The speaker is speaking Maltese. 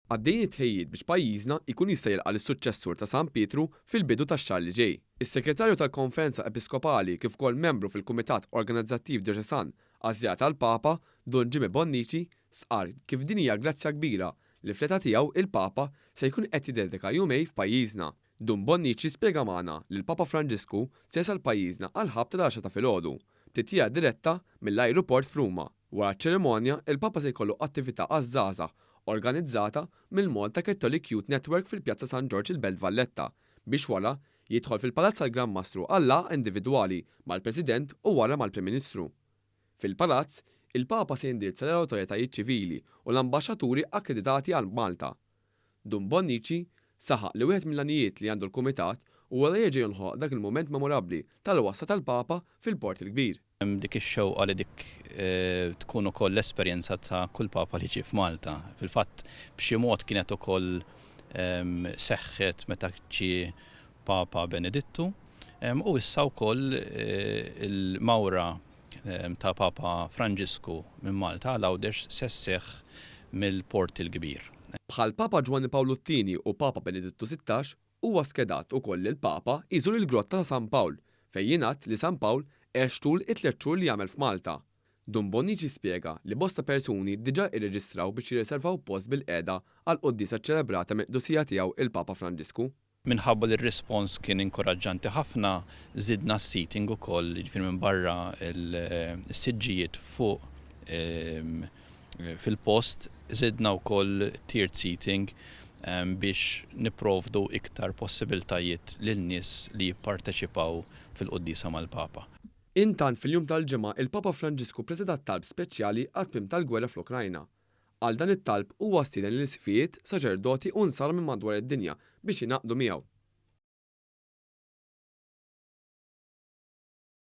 Għaddejjin it-tħejjijiet biex pajjiżna jkun jista' jilqa' lis-suċċessur ta' San Pietru fil-bidu tax-xahar li ġej. Is-Segretarju tal-Konferenza Episkopali kif ukoll membru fil-Kumitat Organizzattiv Djoċesan għaż-Żjara tal-Papa, Dun Jimmy Bonnici, stqarr kif din hija grazzja kbira li fl-età tiegħu il-Papa se jkun qed jiddedika jumej f'pajjiżna. Dun Bonnici spjega magħna li l-Papa Franġisku se jasal pajjiżna għall-ħabta tal-għaxra ta' filgħodu, b'titjira diretta mill-ajruport f'Ruma. Wara ċ-ċerimonja, il-Papa se jkollu attività għaż-żgħażagħ organizzata mill-Malta Catholic Youth Network fil-Pjazza San Ġorġ il-Belt Valletta biex wara jidħol fil-Palazz tal-Gran Mastru għal laqgħa individwali mal-President u wara mal-Prim Ministru. Fil-Palazz, il-Papa se jindirizza lill-awtoritajiet ċivili u l-ambaxxaturi akkreditati għal Malta. Dun Bonnici saħaq li wieħed mill-għanijiet li għandu l-Kumitat huwa li jerġa' jinħoloq dak il-mument memorabbli tal-wasla tal-Papa fil-Port il-Kbir. Hemm dik ix-xewqa li dik tkun ukoll l-esperjenza ta' kull Papa li ġie f'Malta. Fil-fatt, b'xi mod kienet ukoll seħħet meta ġie Papa Benedittu u issa wkoll il-mawra ta' Papa Franġisku minn Malta għal Għawdex se sseħħ mill-Port il-Kbir. Bħal Papa Ġwanni Pawlu t-Tieni u Papa Benedittu 16, Huwa skedat ukoll li l-Papa jżur il-Grotta ta' San Pawl, fejn jingħad li San Pawl għex tul it-tliet xhur li għamel f'Malta. Dun Bonnici spjega li bosta persuni diġà irreġistraw biex jirriservaw post bilqiegħda għall-quddiesa ċċelebrata mill-Qdusija Tiegħu il-Papa Franġisku. Minħabba li r-rispons kien inkoraġġanti ħafna, żidna s-seating ukoll, jiġifieri minbarra s-siġġijiet fuq fil-post, żidna wkoll tiered seating biex nipprovdu iktar possibiltajiet lil nies li jipparteċipaw fil-quddiesa mal-Papa. Intant fil-jum tal-Ġimgħa il-Papa Franġisku ppreseda talb speċjali għat-tmiem tal-gwerra fl-Ukrajna. Għal dan it-talb huwa stieden lill-isqfijiet, saċerdoti u nsara minn madwar id-dinja biex jingħaqdu miegħu.